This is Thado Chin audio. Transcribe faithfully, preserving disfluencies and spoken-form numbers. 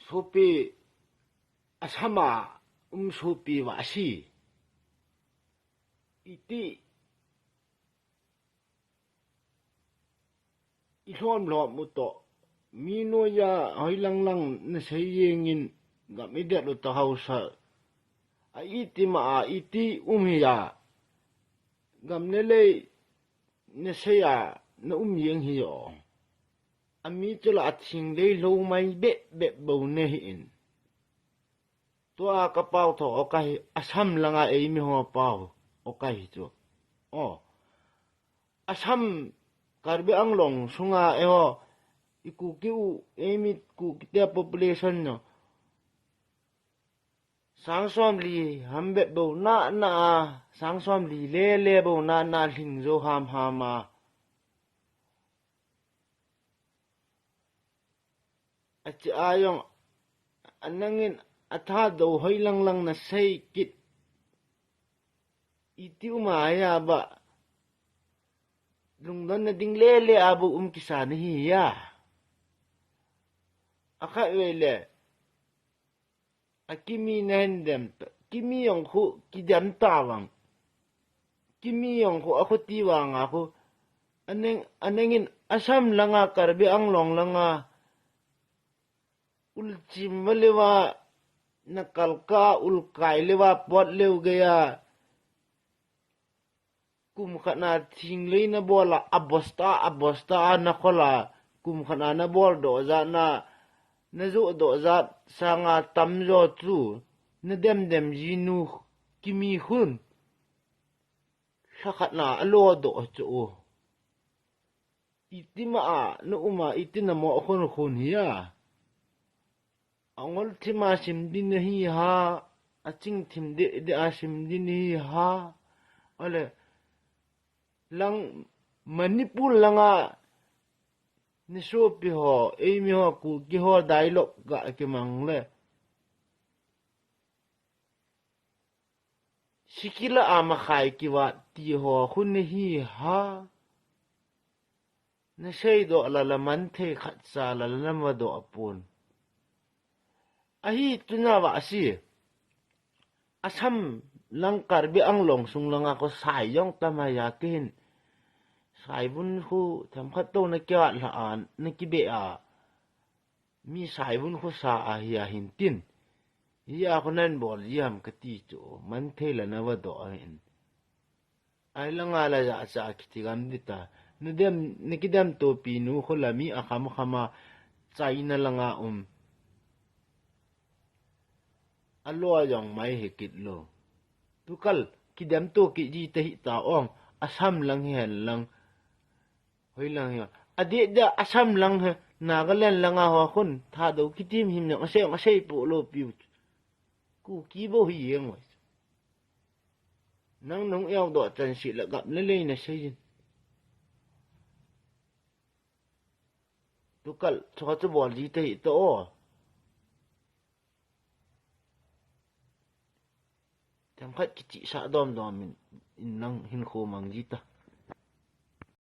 Sopi, Assam a um sopi vasi. Iti i lhom lhom u toh, mi noiya hoilang lang nasei jengin gam i det u ta hausa. A iti ma a iti um hi a, gam ne lei nasei a na um jeng hi jo. A mi chu la a thing lei lou mai bep bep bou ne hi in. Tua ka pau tho o ka hi, Assam langa ei mi ho pau o ka hi chu. O. Assam, Karbi Anglong sunga eiho, i Kuki u, ei mi Kuki te population no. Sang som li ham bep bou na na a, sang som li le le bou na na hling jo ham ham a. A chi a jong, a nangin a tha do hoi lang lang na sei kit. Iti um a ya ba, lungdon na ding le le a bu um kisa na hi ya. A khat ve le, a kimi na hen dem ta, kimi jong khu ki dem ta vang. Kimi jong khu a khu ti vang a khu, a neng, a nengin Assam langa Karbi Anglong langa, Ulchim va leuva, na kalka ulkai leuva, pot leu geiya. Kum khat na thing lei na bol a, a bosta, a bosta a na khol a. Kum khat na na bol doh jat na, na joh doh jat sanga tam jo chu, na dem dem ji nu kimi khun. Lha khat na a lo doh chu. Iti ma a, na um a, iti na mo khun khun hi a. A ngol thim a sim din hi ha, a ching thim de, de a sim din hi ha. Ale, lang Manipur langa, ni sopi ho, ei mi ho, Kuki ho, dialogue ga kimang le. Sikila ama khai kiva ti ho khun hi ha. Na sei doh la la man thei khat sa la la na va doh a pun. Ahi tuna va si. Assam lang Karbi Anglong sung langa ko sai jong tama ya kihin. Sai vun khu tham khat to na kia la an na kibe a. Mi sai vun khu sa a hi a hin tin. Hi a khu nan bol ji ham ka ti chu, man thei la na va doh a hin. Ai langa la ja cha kiti gam di ta. Na dem, na kidem to pi nu khu la mi a kham kham a China langa um. A lo a jong mai he kit lo. Tu kal kidem to ki ji te hi ta ong, Assam lang hi hen lang. Hoi lang hi. A de de Assam lang he, Nagaland langa ho khun, tha do kitim him nang, a sei, a sei po lo piu. Kuki bo hi yeng wai. Nang nong eo do chan si la gap le le na sei jin. Tu kal, cho cho bol ji te hi to o. Themkhat kichihsah domdom in, in lang hinkho mang ji ta.